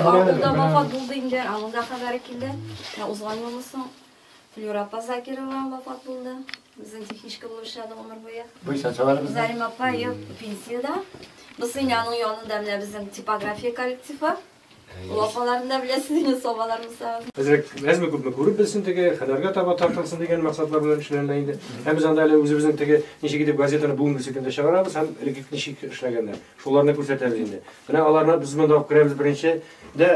Ул да вафат булды инде, аның да хәбәре килде. Менә узган елмы соң Флюра апа Закирова вафат булды. Безнең техничка булып эшләде гомер буе. Бу исән сау әле безнең. Зарим апа юк, пенсиядә. Бусы инде аның янында менә безнең типография коллективы. Ул апаларны да беләсез инде, сабалар булса. Әзрәк әзме күпме күреп белсен теге, һөнәргә таба тартылсын дигән максатлар белән эшләнелә инде. Һәм без анда әле үзебезнең теге ничек итеп газетаны бүгенге көндә чыгарабыз һәм элек ничек эшләгәннәр. Шуларны күрсәтәбез инде. Менә аларны без монда алып керәбез беренче дә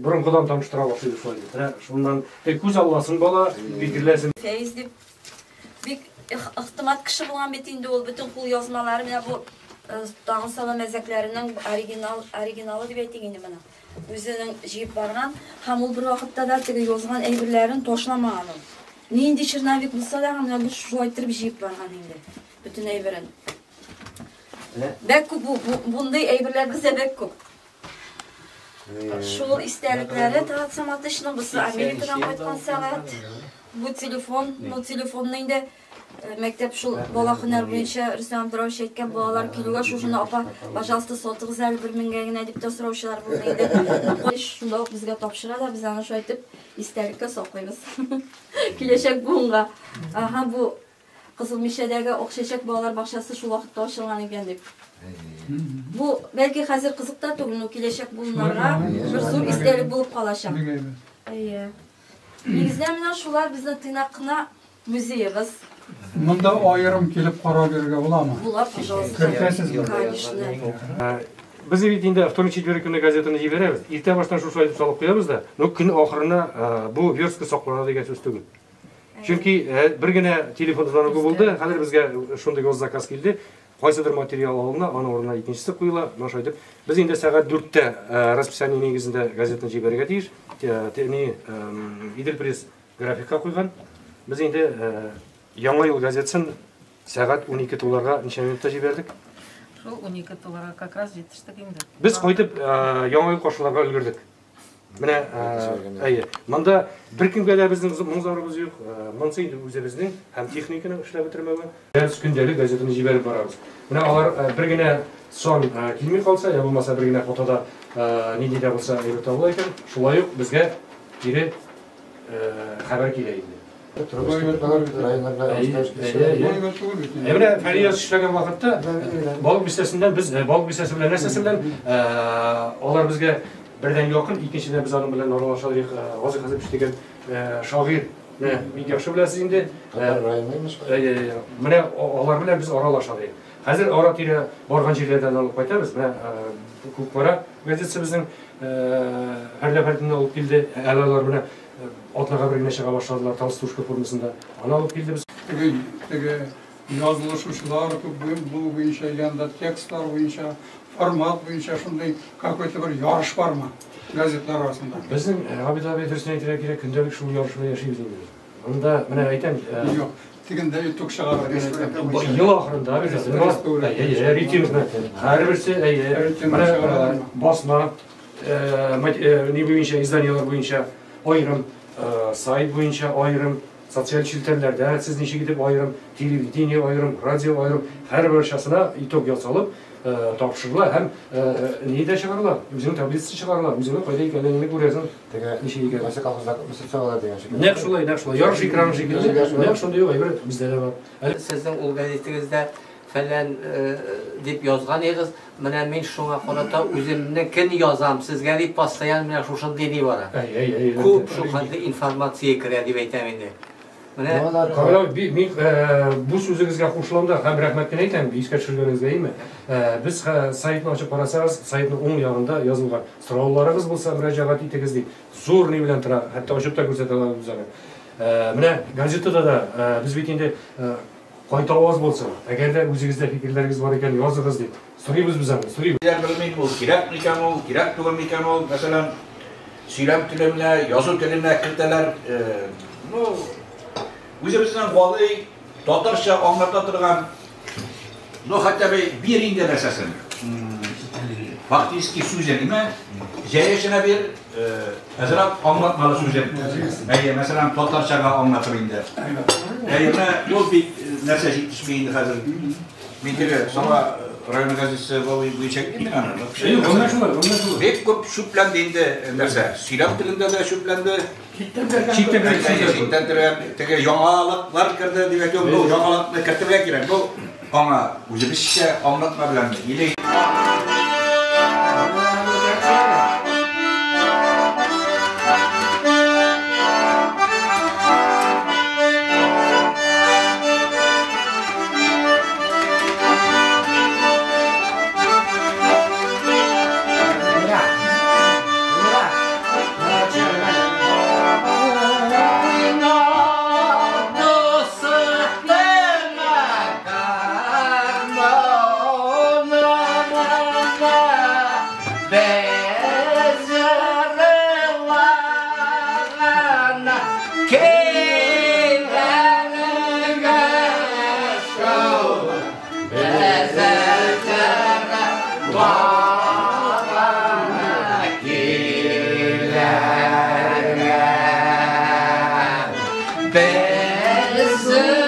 борынгыдан таныштыра башлыйбыз шулай итеп. Менә шуннан күз алласын бала, фикерләсен. Фәиз дип бик ихтимат кеше булган бит инде ул, бөтен кул язмалары менә бу тагын сала мәзәкләренең оригиналы дип әйтик инде моны. Үзенең җыеп барган һәм ул бер вакытта да теге язган әйберләрен ташламаган ул. Нинди черновик булса да, менә бу шулай итеп җыеп барган инде бөтен әйберен. Бәк күп бундый әйберләр бездә бәк күп. Шул истәлекләре Талгат Саматовичның, бусы Америкадан кайткан сәгать. Бу телефон, бу телефонны инде мәктәп шул бала һөнәр буенча Рөстәм Абдурович әйткән, балалар килүгә шушыны апа, пожалуйста, сатыгыз әле 1 меңгә генә дип тә сораучылар булды инде. Шунда ук безгә тапшыра да, без аны шулай итеп истәлеккә саклыйбыз. Киләчәк буынга. Ага, бу Кызыл Мишәдәге Ак Чәчәк балалар бакчасы шул вакытта ачылган икән дип. Бу бәлки хәзер кызык та түгел, но киләчәк буыннарга бер зур истәлек булып калачак. Әйе. Нигездә менә шулар безнең тыйнак кына музеебыз. Монда аерым килеп карап йөрергә буламы? Була, пожалуйста. Кертәсезме? Конечно. Без бит инде вторник, четверг көне газетаны җибәрәбез. Иртә баштан шушылай итеп салып куябыз да, но көн ахырына бу верстка саклана дигән сүз түгел. Чөнки бер генә телефон звоногы булды, хәзер безгә шундый госзаказ килде. Кайсыдыр материал алына, аның урынына икенчесе куела. Менә шулай итеп, без инде сәгать 4-тә расписание нигезендә газетаны җибәрергә тиеш. Идел пресс графикка куйган. Без инде Яңа ел газетасын сәгать 12 туларга ничә минутта җибәрдек? Шул 12 туларга как раз җитештек инде. Без кайтып Яңа ел каршыларга өлгердек. Менә, әйе, монда беркемгә дә безнең моң-зарыбыз юк. Монысы инде үзебезнең һәм техниканың эшләп бетермәве. Без көндәлек газетаны җибәреп барабыз. Менә алар бер генә сан килми калса, я булмаса бер генә фотода нинди дә булса әйбер табыла икән, шулай ук безгә кире хәбәр килә инде. Менә Фәрияз эшләгән вакытта Балык бистәсеннән без Балык бистәсе белән нәрсәсе белән алар безгә бердән якын, икенчедән без аның белән аралаша идек. Гази Хәзәпович дигән шагыйрь, менә бик яхшы беләсез инде. Менә алар белән без аралаша идек. Хәзер ара-тирә барган җирләрдән алып кайтабыз. Менә Кукмара газетасы безнең Фәрдә Фәрдинне алып килде. Әле алар менә атнага бер генә чыга башладылар толстушка формасында. Аны алып килде без. Теге язылышучылар күп булу буенча, янда текстлар буенча, формат буенча шундый какой-то бер ярыш бармы газетлар арасында? Безнең Габит абый, дөресен әйтергә кирәк, көндәлек шул ярыш белән яшибез инде. Монда менә әйтәм, Юк, тегендә итог чыгарыр кирәк. Ел ахырында без рейтингны һәрберсе, әйе, менә басма, ни буенча, изданиелар буенча аерым, сайт буенча аерым, социаль челтәрләрдә сез ничек итеп аерым, телевидение аерым, радио аерым, һәрбер часына итог ясалып тапшырыла һәм ни дә чыгарыла, үзенең таблицасы чыгарыла, үзеңнең кайда икәнлегеңне күрәсең. Теге Ничек икән? Кайсы колхозда күпме чыгалар дигән шикелле. Нәкъ шулай, нәкъ шулай. Ярыш экраны шикелле, нәкъ шундый ук әйбер бездә дә бар. Сезнең ул газетегездә фәлән дип язган идегез, менә мин шуңа карата үземнекен язам сезгә дип постоянно менә шушындый ни бара. Күп шул хәтле информация керә дип әйтәм инде. Менә Камил абый, мин бу сүзегезгә кушылам да һәм рәхмәт кенә әйтәм, искә төшергәнегезгә, әйеме? Без сайтны ачып карасагыз, сайтның уң ягында язылган. Сорауларыгыз булса, мөрәҗәгать итегез дип. Зур ни белән тора, хәтта ачып та күрсәтә алабыз аны. Менә газетада да без бит инде кайта аваз булсын. Әгәр дә үзегездә фикерләрегез бар икән, языгыз дип. Сорыйбыз без аны, сорыйбыз. Белмим, ул кирәк микән ул, кирәк түгел микән ул, мәсәлән, сөйләм теленә, язу теленә кертәләр. Ну, үзебезнең гади татарча аңлата торган, ну, хотя бы бир инде нәрсәсен. Фактически сүзен, име? Җәяшенә бир, әзрәк аңлатмалы сүзен. Әйе, мәсәлән, татарчага аңлатыр инде. Әйе, менә ул бит нәрсә җитешми инде хәзер. Мин теге Саба район газетасы буенча әйтмим мин аны. Әйе, гомумән шулай, гомумән шулай. Бик күп чүпләнде инде нәрсә. Сөйләм телендә дә чүпләнде. Читтән кергән Читтән кергән теге яңалыклар керде дип әйтү, бу яңалыкны кертергә кирәк. Бу аңа үзебезчә аңлатма белән или Bez